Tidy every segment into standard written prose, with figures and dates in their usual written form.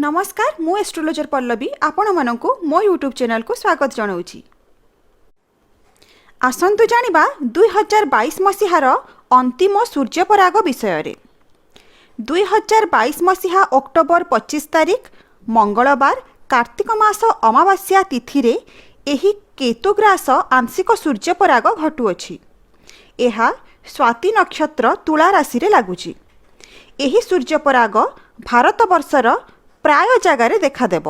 ନମସ୍କାର, ମୁଁ ଏଷ୍ଟ୍ରୋଲୋଜର ପଲ୍ଲବୀ ଆପଣମାନଙ୍କୁ ମୋ ୟୁଟ୍ୟୁବ୍ ଚ୍ୟାନେଲକୁ ସ୍ୱାଗତ ଜଣାଉଛି। ଆସନ୍ତୁ ଜାଣିବା 2022 ମସିହାର ଅନ୍ତିମ ସୂର୍ଯ୍ୟପରାଗ ବିଷୟରେ। 2022 ମସିହା ଅକ୍ଟୋବର 25 ତାରିଖ ମଙ୍ଗଳବାର, କାର୍ତ୍ତିକ ମାସ ଅମାବାସ୍ୟା ତିଥିରେ ଏହି କେତୁଗ୍ରାସ ଆଂଶିକ ସୂର୍ଯ୍ୟପରାଗ ଘଟୁଅଛି। ଏହା ସ୍ୱାତି ନକ୍ଷତ୍ର ତୁଳା ରାଶିରେ ଲାଗୁଛି। ଏହି ସୂର୍ଯ୍ୟପରାଗ ଭାରତବର୍ଷର ପ୍ରାୟ ଜାଗାରେ ଦେଖାଦେବ।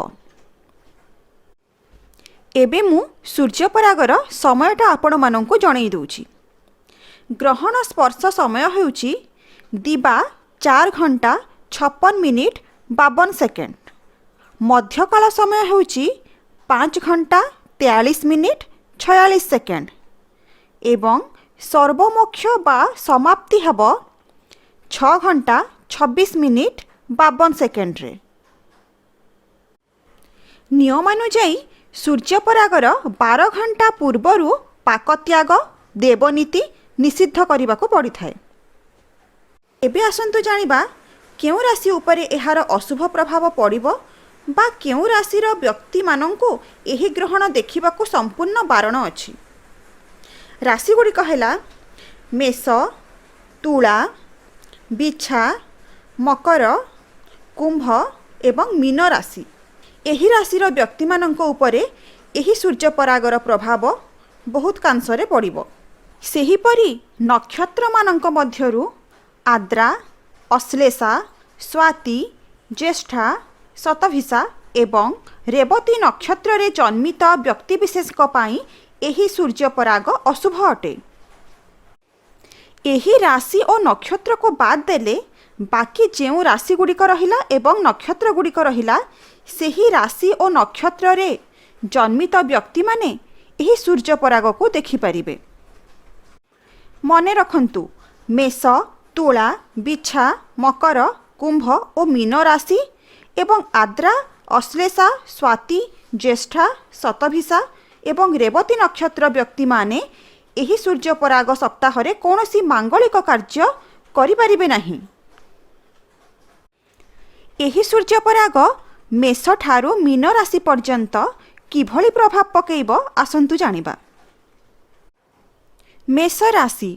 ଏବେ ମୁଁ ସୂର୍ଯ୍ୟପରାଗର ସମୟଟା ଆପଣମାନଙ୍କୁ ଜଣାଇ ଦେଉଛି। ଗ୍ରହଣ ସ୍ପର୍ଶ ସମୟ ହେଉଛି ଦିବା 4 ଘଣ୍ଟା 56 ମିନିଟ୍ 52 ସେକେଣ୍ଡ। ମଧ୍ୟକାଳ ସମୟ ହେଉଛି 5 ଘଣ୍ଟା 43 ମିନିଟ୍ 46 ସେକେଣ୍ଡ ଏବଂ ସର୍ବମୋକ୍ଷ ବା ସମାପ୍ତି ହେବ 6 ଘଣ୍ଟା 26 ମିନିଟ୍ 52 ସେକେଣ୍ଡରେ। ନିୟମାନୁଯାୟୀ ସୂର୍ଯ୍ୟପରାଗର 12 ଘଣ୍ଟା ପୂର୍ବରୁ ପାକତ୍ୟାଗ, ଦେବନୀତି ନିଷିଦ୍ଧ କରିବାକୁ ପଡ଼ିଥାଏ। ଏବେ ଆସନ୍ତୁ ଜାଣିବା କେଉଁ ରାଶି ଉପରେ ଏହାର ଅଶୁଭ ପ୍ରଭାବ ପଡ଼ିବ ବା କେଉଁ ରାଶିର ବ୍ୟକ୍ତିମାନଙ୍କୁ ଏହି ଗ୍ରହଣ ଦେଖିବାକୁ ସମ୍ପୂର୍ଣ୍ଣ ବାରଣ ଅଛି। ରାଶିଗୁଡ଼ିକ ହେଲା ମେଷ, ତୁଳା, ବିଛା, ମକର, କୁମ୍ଭ ଏବଂ ମୀନ ରାଶି। ଏହି ରାଶିର ବ୍ୟକ୍ତିମାନଙ୍କ ଉପରେ ଏହି ସୂର୍ଯ୍ୟପରାଗର ପ୍ରଭାବ ବହୁତାଂଶରେ ପଡ଼ିବ। ସେହିପରି ନକ୍ଷତ୍ରମାନଙ୍କ ମଧ୍ୟରୁ ଆଦ୍ରା, ଅଶ୍ଲେଷା, ସ୍ୱାତି, ଜ୍ୟେଷ୍ଠା, ଶତଭିଷା ଏବଂ ରେବତୀ ନକ୍ଷତ୍ରରେ ଜନ୍ମିତ ବ୍ୟକ୍ତିବିଶେଷଙ୍କ ପାଇଁ ଏହି ସୂର୍ଯ୍ୟପରାଗ ଅଶୁଭ ଅଟେ। ଏହି ରାଶି ଓ ନକ୍ଷତ୍ରକୁ ବାଦ୍ ଦେଲେ ବାକି ଯେଉଁ ରାଶିଗୁଡ଼ିକ ରହିଲା ଏବଂ ନକ୍ଷତ୍ରଗୁଡ଼ିକ ରହିଲା, ସେହି ରାଶି ଓ ନକ୍ଷତ୍ରରେ ଜନ୍ମିତ ବ୍ୟକ୍ତିମାନେ ଏହି ସୂର୍ଯ୍ୟପରାଗକୁ ଦେଖିପାରିବେ। ମନେ ରଖନ୍ତୁ, ମେଷ, ତୁଳା, ବିଛା, ମକର, କୁମ୍ଭ ଓ ମୀନ ରାଶି ଏବଂ ଆଦ୍ରା, ଅଶ୍ଲେଷା, ସ୍ୱାତି, ଜ୍ୟେଷ୍ଠା, ଶତଭିଷା ଏବଂ ରେବତୀ ନକ୍ଷତ୍ର ବ୍ୟକ୍ତିମାନେ ଏହି ସୂର୍ଯ୍ୟପରାଗ ସପ୍ତାହରେ କୌଣସି ମାଙ୍ଗଳିକ କାର୍ଯ୍ୟ କରିପାରିବେ ନାହିଁ। ଏହି ସୂର୍ଯ୍ୟପରାଗ ମେଷଠାରୁ ମୀନ ରାଶି ପର୍ଯ୍ୟନ୍ତ କିଭଳି ପ୍ରଭାବ ପକାଇବ, ଆସନ୍ତୁ ଜାଣିବା। ମେଷ ରାଶି।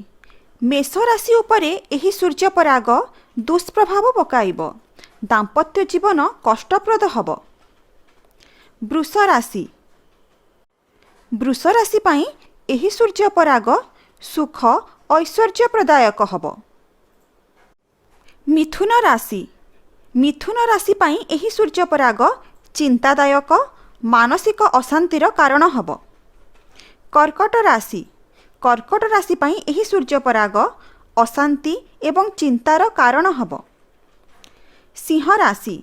ମେଷ ରାଶି ଉପରେ ଏହି ସୂର୍ଯ୍ୟପରାଗ ଦୁଷ୍ପ୍ରଭାବ ପକାଇବ। ଦାମ୍ପତ୍ୟ ଜୀବନ କଷ୍ଟପ୍ରଦ ହେବ। ବୃଷ ରାଶି। ବୃଷ ରାଶି ପାଇଁ ଏହି ସୂର୍ଯ୍ୟପରାଗ ସୁଖ ଐଶ୍ୱର୍ଯ୍ୟ ପ୍ରଦାୟକ ହେବ। ମିଥୁନ ରାଶି। ମିଥୁନ ରାଶି ପାଇଁ ଏହି ସୂର୍ଯ୍ୟପରାଗ ଚିନ୍ତାଦାୟକ, ମାନସିକ ଅଶାନ୍ତିର କାରଣ ହେବ। କର୍କଟ ରାଶି। କର୍କଟ ରାଶି ପାଇଁ ଏହି ସୂର୍ଯ୍ୟପରାଗ ଅଶାନ୍ତି ଏବଂ ଚିନ୍ତାର କାରଣ ହେବ। ସିଂହ ରାଶି।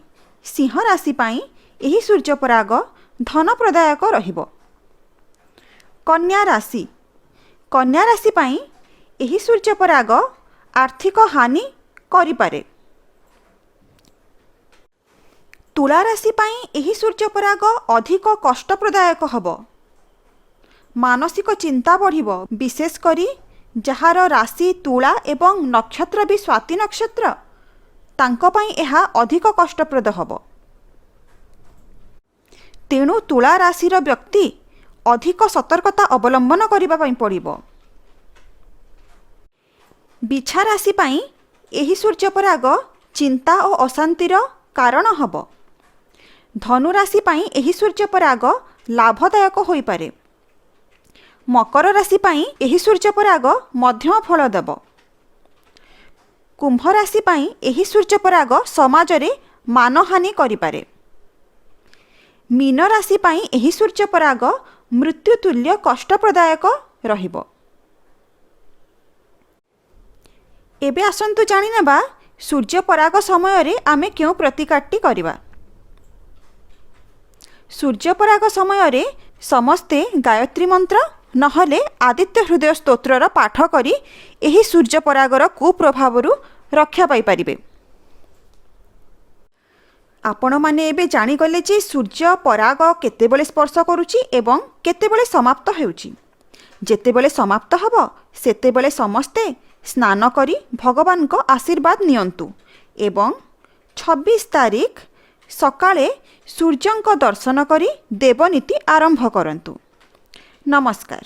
ସିଂହ ରାଶି ପାଇଁ ଏହି ସୂର୍ଯ୍ୟପରାଗ ଧନ ପ୍ରଦାୟକ ରହିବ। କନ୍ୟା ରାଶି। କନ୍ୟା ରାଶି ପାଇଁ ଏହି ସୂର୍ଯ୍ୟପରାଗ ଆର୍ଥିକ ହାନି କରିପାରେ। ତୁଳା ରାଶି ପାଇଁ ଏହି ସୂର୍ଯ୍ୟପରାଗ ଅଧିକ କଷ୍ଟପ୍ରଦାୟକ ହେବ। ମାନସିକ ଚିନ୍ତା ବଢ଼ିବ। ବିଶେଷ କରି ଯାହାର ରାଶି ତୁଳା ଏବଂ ନକ୍ଷତ୍ର ବି ସ୍ୱାତି ନକ୍ଷତ୍ର, ତାଙ୍କ ପାଇଁ ଏହା ଅଧିକ କଷ୍ଟପ୍ରଦ ହେବ। ତେଣୁ ତୁଳା ରାଶିର ବ୍ୟକ୍ତି ଅଧିକ ସତର୍କତା ଅବଲମ୍ବନ କରିବା ପାଇଁ ପଡ଼ିବ। ବିଛା ରାଶି ପାଇଁ ଏହି ସୂର୍ଯ୍ୟପରାଗ ଚିନ୍ତା ଓ ଅଶାନ୍ତିର କାରଣ ହେବ। ଧନୁ ରାଶି ପାଇଁ ଏହି ସୂର୍ଯ୍ୟପରାଗ ଲାଭଦାୟକ ହୋଇପାରେ। ମକର ରାଶି ପାଇଁ ଏହି ସୂର୍ଯ୍ୟପରାଗ ମଧ୍ୟମ ଫଳ ଦେବ। କୁମ୍ଭ ରାଶି ପାଇଁ ଏହି ସୂର୍ଯ୍ୟପରାଗ ସମାଜରେ ମାନହାନି କରିପାରେ। ମୀନ ରାଶି ପାଇଁ ଏହି ସୂର୍ଯ୍ୟପରାଗ ମୃତ୍ୟୁତୁଲ୍ୟ କଷ୍ଟପ୍ରଦାୟକ ରହିବ। ଏବେ ଆସନ୍ତୁ ଜାଣିନେବା ସୂର୍ଯ୍ୟପରାଗ ସମୟରେ ଆମେ କେଉଁ ପ୍ରତିକାରଟି କରିବା। ସୂର୍ଯ୍ୟପରାଗ ସମୟରେ ସମସ୍ତେ ଗାୟତ୍ରୀ ମନ୍ତ୍ର ନହେଲେ ଆଦିତ୍ୟ ହୃଦୟ ସ୍ତୋତ୍ରର ପାଠ କରି ଏହି ସୂର୍ଯ୍ୟପରାଗର କୁପ୍ରଭାବରୁ ରକ୍ଷା ପାଇପାରିବେ। ଆପଣମାନେ ଏବେ ଜାଣିଗଲେ ଯେ ସୂର୍ଯ୍ୟ ପରାଗ କେତେବେଳେ ସ୍ପର୍ଶ କରୁଛି ଏବଂ କେତେବେଳେ ସମାପ୍ତ ହେଉଛି। ଯେତେବେଳେ ସମାପ୍ତ ହେବ, ସେତେବେଳେ ସମସ୍ତେ ସ୍ନାନ କରି ଭଗବାନଙ୍କ ଆଶୀର୍ବାଦ ନିଅନ୍ତୁ ଏବଂ 26 ତାରିଖ ସକାଳେ ସୂର୍ଯ୍ୟଙ୍କ ଦର୍ଶନ କରି ଦେବନୀତି ଆରମ୍ଭ କରନ୍ତୁ। ନମସ୍କାର।